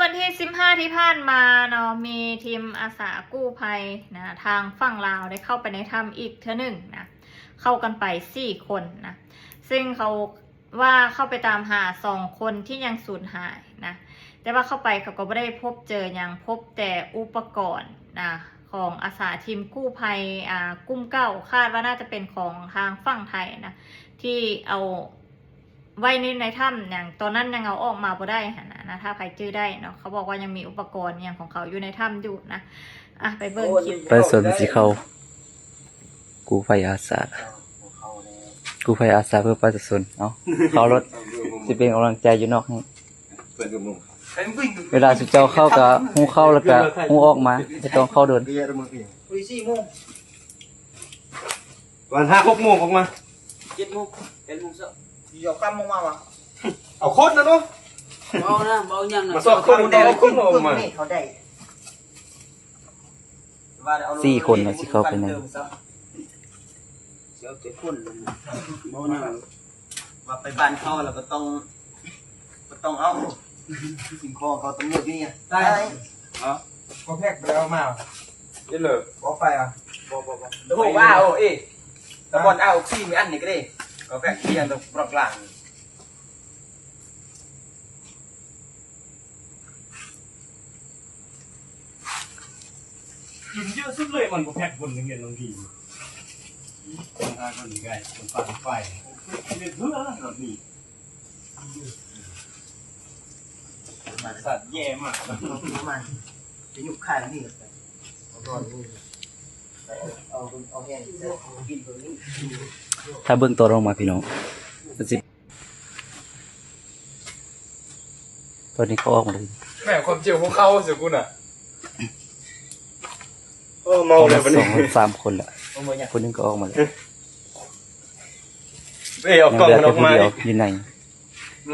ວັນທີສິບຫ້າທີ່ຜ່ານມາເນາະ ມີທີມອາສາກູ້ໄພນະ ທາງຝັ່ງລາວໄດ້ເຂົ້າໄປໃນຖ້ຳອີກເທື່ອໜຶ່ງນະ ເຂົ້າກັນໄປສີ່ຄົນນະ ເຊິ່ງເຂົາວ່າເຂົ້າໄປຕາມຫາສອງຄົນທີ່ຍັງສູນຫາຍນະ ແຕ່ວ່າເຂົ້າໄປເຂົາກໍບໍ່ໄດ້ພົບເຈີຫຍັງ ພົບແຕ່ອຸປະກອນນະ ຂອງອາສາທີມກູ້ໄພ ອ່າ ກຸ່ມເກົ່າ ຄາດວ່າໜ້າຈະເປັນຂອງທາງຝັ່ງໄທນະ ທີ່ເອົາ ໄວ້ໃນ ໃນຖ້ຳຫຍັງ ຕອນນັ້ນຍັງເອົາອອກມາບໍ່ໄດ້ຫັ້ນນະ ນະ ຖ້າໃຜຈື່ໄດ້ເນາະ ເຂົາບອກວ່າຍັງມີອຸປະກອນຫຍັງຂອງເຂົາຢູ່ໃນຖ້ຳຢູ່ນະ ອ່ະ ໄປເບິ່ງຄລິບ. ປະຊາຊົນຊິເຂົ້າ ກູ້ໄພອາສາ ກູ້ໄພອາສາເພື່ອປະຊາຊົນ ເອົາ ເຂົ້າໂລດ ຊິເປັນກຳລັງໃຈຢູ່ນອກໃຫ້ ເວລາສຸເຈົ້າເຂົ້າກະຮູ້ເຂົ້າ ແລ້ວກະຮູ້ອອກມາ ບໍ່ຕ້ອງເຂົ້າດົນ. ປະມານຫ້າຫົກໂມງອອກມາ ເຈັດໂມງ ແປດໂມງເຊົ້າ ເອົາຄຳອອກມາວະ ເອົາຄົນນະເນາະ ເວົ້ານະ ເວົ້າຫຍັງນະ ມາສອບຄົນ ເອົາຄົນອອກມາ ສີ່ຄົນນະ ຊິເຂົ້າໄປໃນ ເອົາແຕ່ຄົນ ເວົ້າຫຍັງ ວ່າໄປບ້ານເຂົາແລ້ວບໍ່ຕ້ອງ ບໍ່ຕ້ອງເອົາ ສິ່ງຂອງເຂົາ ຕຳຫຼວດຢູ່ນີ້ ໄດ້ ເອົາ ບໍ່ແພັກບໍ່ໄດ້ເອົາມາ ເຮັດເລີຍ ບໍ່ໄປອ່ະ ບໍ່ ບໍ່ ບໍ່ ໂອ້ ວ້າວ ເອີ ຕະບອນ ເອົາ ອອກຊີ ມີອັນນີ້ກໍໄດ້ ກໍແພັກ ເປັນບລັອກລາງ ກິນເຍອະສຸດເລີຍ ມັນບໍ່ແພັກຄົນເຮັດລາງທີ ຄົນຫາຄົນນີ້ໄດ້ ຄົນປານໄຟ ເຮັດເພື່ອລະນີ້ ສັດແຍ່ມາກ ມັນຈະຍຸບຂາຍນີ້ ເອົານອນນີ້ ເອົາ ເອົາແຮງກິນເບິ່ງນີ້ ຖ້າເບິ່ງຕອນອອກມາ ພີ່ນ້ອງ ມັນຊິ ຕອນນີ້ເຂົາອອກມາແລ້ວ ແມ່ນຄວາມຈິງຂອງເຂົາຊິກູນະ ໂອ້ ເມົາແລ້ວບັດນີ້ ສອງ ສາມຄົນລະ ຄົນໜຶ່ງກໍອອກມາແລ້ວ ເອີ ເອົາກ້ອງມັນອອກມາ ຍັງເຫຼືອແຕ່ຜູ້ດຽວຢູ່ໃນ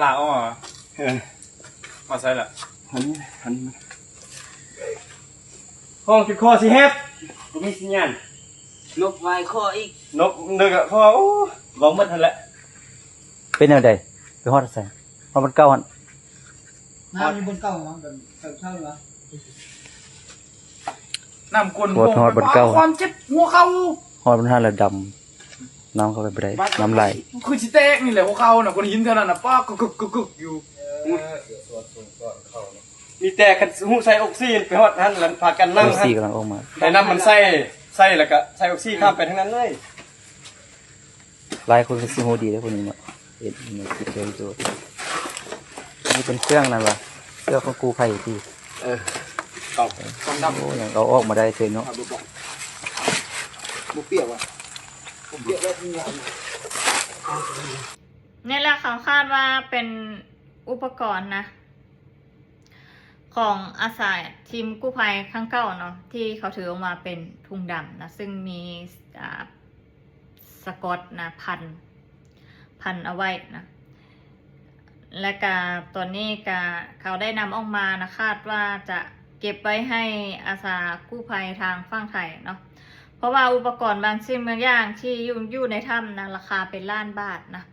ລາກອອກມາ ເອີ ມາໃສລະ ຫັນ ຫັນ ຮ້ອງຈົນຄໍຊິແຫບ ບໍ່ມີສັນຍານ ນົກຫວາຍຄໍອີກ ນົກເດິກຄໍ ໂອ້ ເວົ້າໝົດຫັ້ນແຫຼະ ເປັນແນວໃດ ໄປຮອດໃສ ຮອດບ່ອນເກົ່າຫັ້ນ ນ້ຳຢູ່ບ່ອນເກົ່າເນາະ ແບບເຊົາຢູ່ຫວາ ນ້ຳກົ້ນ ຮອດ ຮອດບ່ອນເກົ່າ ຄວາມເຈັບຫົວເຂົ່າ ຮອດບ່ອນຫັ້ນລະດຳ ນ້ຳເຂົ້າໄປບໍ່ໄດ້ ນ້ຳຫຼາຍ ຄືຊິແຕກນີ້ແຫຼະ ຫົວເຂົ່ານະ ກ້ອນຫີນເທົ່ານັ້ນນະ ປາກກຶກໆຢູ່ ມີແຕ່ຄັນຮູ້ໃສ່ອອກຊີນ ໄປຮອດຫັ້ນລະພາກັນນັ່ງ ອອກຊີກຳລັງອອກມາ ໃຫ້ນ້ຳມັນໃສ່ ໃສ່ລະກະໃສ່ອອກຊີຂ້າມໄປທາງນັ້ນເລີຍ ຫຼາຍຄົນກໍຊິຮູ້ດີເດ້ພວກນີ້ເນາະ ເຮັດໃນຄລິບເດີໂຕ ນີ້ເປັນເຄື່ອງນັ້ນຫວາ ເຄື່ອງຂອງກູ້ໄພຕິ ເອີ ກອງ ກອງດຳ ໂອ້ ຍັງເອົາອອກມາໄດ້ເລີຍເນາະ ບໍ່ປຽກຫວາ ບໍ່ປຽກແລ້ວ ນີ້ແຫຼະ ເຂົາຄາດວ່າເປັນອຸປະກອນນະ ຂອງອາສາທີມກູ້ໄພຄັ້ງເກົ່າເນາະ ທີ່ເຂົາຖືອອກມາເປັນຖົງດຳນະ ເຊິ່ງມີ ອ່າ ສະກອດນະ ພັນ ພັນເອົາໄວ້ນະ ແລະກະຕອນນີ້ກະເຂົາໄດ້ນຳອອກມານະ ຄາດວ່າຈະເກັບໄວ້ໃຫ້ອາສາກູ້ໄພທາງຝັ່ງໄທເນາະ ເພາະວ່າອຸປະກອນບາງສິ່ງບາງຢ່າງທີ່ຢູ່ ຢູ່ໃນຖ້ຳນະ ລາຄາເປັນລ້ານບາດນະ